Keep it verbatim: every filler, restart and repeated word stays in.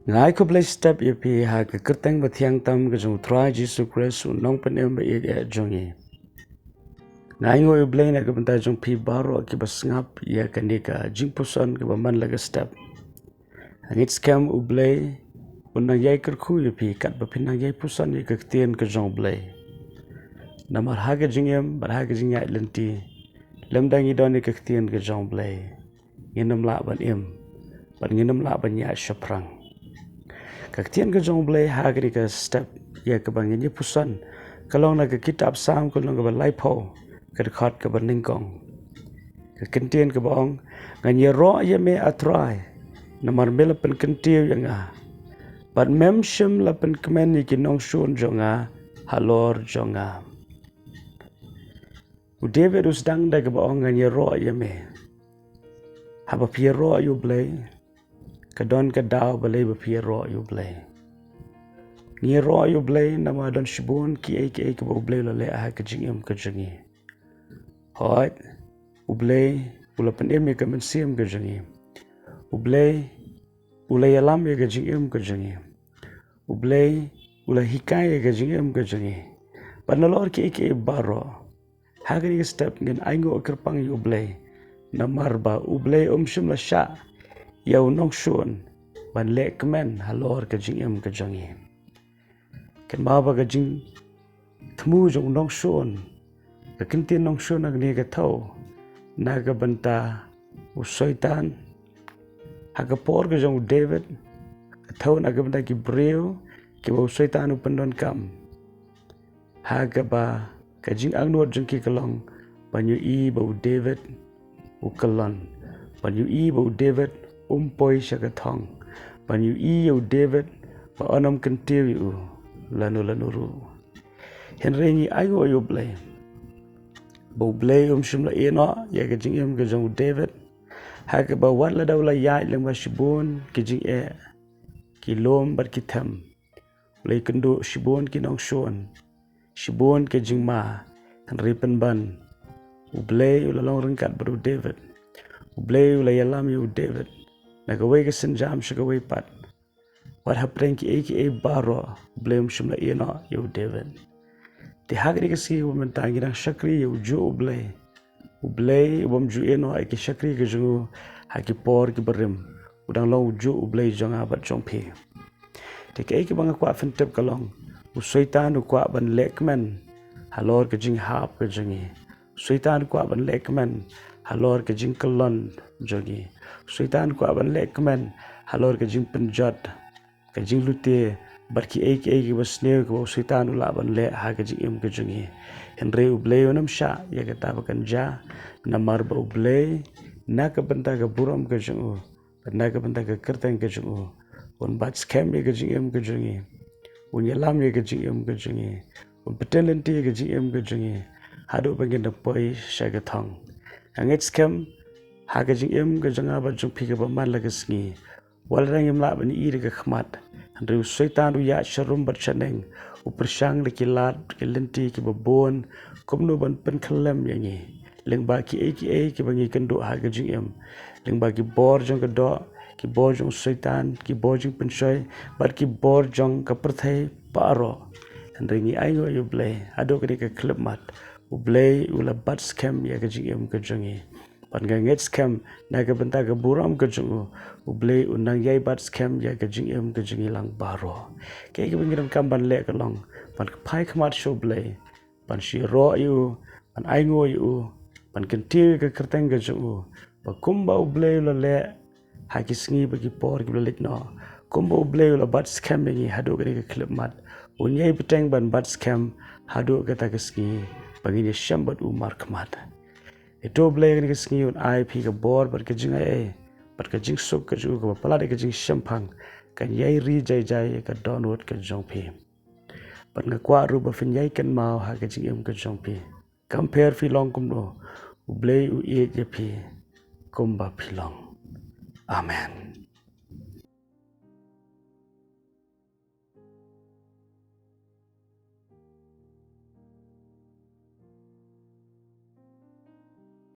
Nga ai khublei step ïa phi ha ka kyrteng bathiang tam ka jong u Trai Jisu Khrist, u nongpynim ba ïeit jong ngi. Nga ainguh ïa u Blei na ka bynta jong phi baroh kiba sngap ïa kane ka jingpuson kaba man la ka step. Nga ngeit skhem u Blei un nang ïai kyrkhu ïa phi katba phi nang ïai puson ïa ka ktien ka jong u Blei. Namar ha ka jingim bad ha ka jingïaid lynti, lymda ngi don ïa ka ktien ka jong u Blei, ngin ym lah ban im bad ngin ym lah ban ïaid shaphrang. Ka ktien ka jong u Blei ha kane ka step ïa kaba ngin ïa puson ka long na ka kitab Salm ka lynnong kaba laiphew, ka dkhot kaba nyngkong. Ka kyntien kaba ong, ngan ïaroh ïa me, A Trai, namar me la pynkyntiew ïa nga, bad mem shym la pynkmen ïa ki nongshun jong nga halor jong nga. U David u sdang da kaba ong, ngan ïaroh ïa me. Haba phi ïaroh ïa u Blei, ka don ka daw balei ba phi ïaroh ïa u Blei. Ngi ïaroh ïa u Blei namar don shibun kiei kiei kiba u Blei u la leh ha ka jingim ka jong ngi. Hooid, u Blei u la pynim ïa ka mynsiem ka jong ngi. U Blei u la ïalam ïa ka jingim ka jong ngi. U Blei u la hikai ïa ka jingim ka jong ngi. Bad nalor kiei kiei baroh, ha kane ka step ngin ainguh kyrpang ïa u Blei, namar ba u Blei um shym la shah ïa u nongshun ban leh kmen halor ka jingim ka jong ngi. Kynmaw ba ka jingthmu jong u nongshun, ka kyntien nongshun hangne ka thew na ka bynta u Soitan. Ha ka por ka jong u David, ka thew na ka bynta ki briew kiba u Soitan u pyndonkam. Ha kaba ka jingangnud jong ki ka long ban ïohi ba u David u kyllon, ban ïohi ba u David um poi sha ka thong, ban ïohi ïa u David ba un ym kyntiew ïa u lano lano ruh. Hynrei ngi ainguh ïa u Blei ba u Blei um shym la ïehnoh ïa ka jingim ka jong u David. Ha kaba wat lada u la ïaid lyngba shibun ki jingeh, ki lum bad ki them, u la ïakynduh shibun ki nongshun, shibun ki jingma, hynrei pynban u Blei u la long ryngkat bad u David. U Blei u la ïalam ïa u David na kawei ka sienjam sha kawei pat, wat hapdeng kiei kiei baroh u Blei um shym la ïehnoh ïa u David. Te ha kane ka sngi kaba mynta ngi dang shakri ïa ujuh u Blei, u Blei u bym ju ïehnoh ïa ki shakri ki jong u ha ki por kiba rim. U dang long ujuh u Blei jong nga bad jong phi. Te kaei kaba nga kwah phin tip ka long, u Soitan u kwah ban leh kmen halor ka jinghap ka jong ngi. U Soitan u kwah ban leh kmen halor ka jingkyllon jong ngi. U Soitan u kwah ban leh kmen halor ka jingpynjot, ka jinglute bad kiei kiei kiba sniew kiba u Soitan u lah ban leh ha ka jingim ka jong ngi. Hynrei u Blei un ym shah ïa kata ba kan jia, namar ba u Blei na ka bynta ka burom ka jong u bad na ka bynta ka kyrteng ka jong u, un bat skhem ïa ka jingim ka jong ngi, un ïalam ïa ka jingim ka jong ngi, un pyntip lynti ïa ka jingim ka jong ngi haduh ba ngin da poi sha ka thong. Nga ngeit skhem ha ka jingim ka jong nga bad jong phi kaba man la ka sngi, wat lada ngim lah ban ïohi da ka khmat, hynrei u Soitan u ïaid sharum bad shaneng, u pyrshang da ki lad ki lynti kiba bun kumno ban pynkhyllem ïa ngi lyngba kiei kiei kiba ngi kynduh ha ka jingim, lyngba ki bor jong ka doh, ki bor jong u Soitan, ki bor jingpynshoi bad ki bor jong ka pyrthei baroh. Hynrei ngi ainguh ïa u Blei haduh kane ka khyllipmat, u Blei u la bat skhem ïa ka jingim ka jong ngi. Bad nga ngeit skhem na ka bynta ka burom ka jong u, u Blei un nang ïai bat skhem ïa ka jingim ka jong ngi lang baroh. Kaei kaba ngi donkam ban leh ka long ban phai khmat sha u Blei, ban shu ïaroh ïa u, ban ainguh ïa u, ban kyntiew ïa ka kyrteng ka jong u, ba kumba u Blei u la leh ha ki sngi bad ki por kiba la leit noh, kumba u Blei u la bat skhem ïa ngi haduh kane ka khyllipmat, un ïai bteng ban bat skhem haduh kata ka sngi ba ngin ïashem bad u markhmat. Ïa to u Blei kane ka sngi un ai phi ka bor bad ka jingaiei bad ka jingsuk ka jong u kaba palat ïa ka jingshemphang, kan ïai ri jai jai ïa ka dohnud ka jong phi. Bad nga kwah ruh ba phin ïai kynmaw ha ka jingim ka jong phi, kam pher phi long kumno, u Blei u ïeit ïa phi kumba phi long. Amen.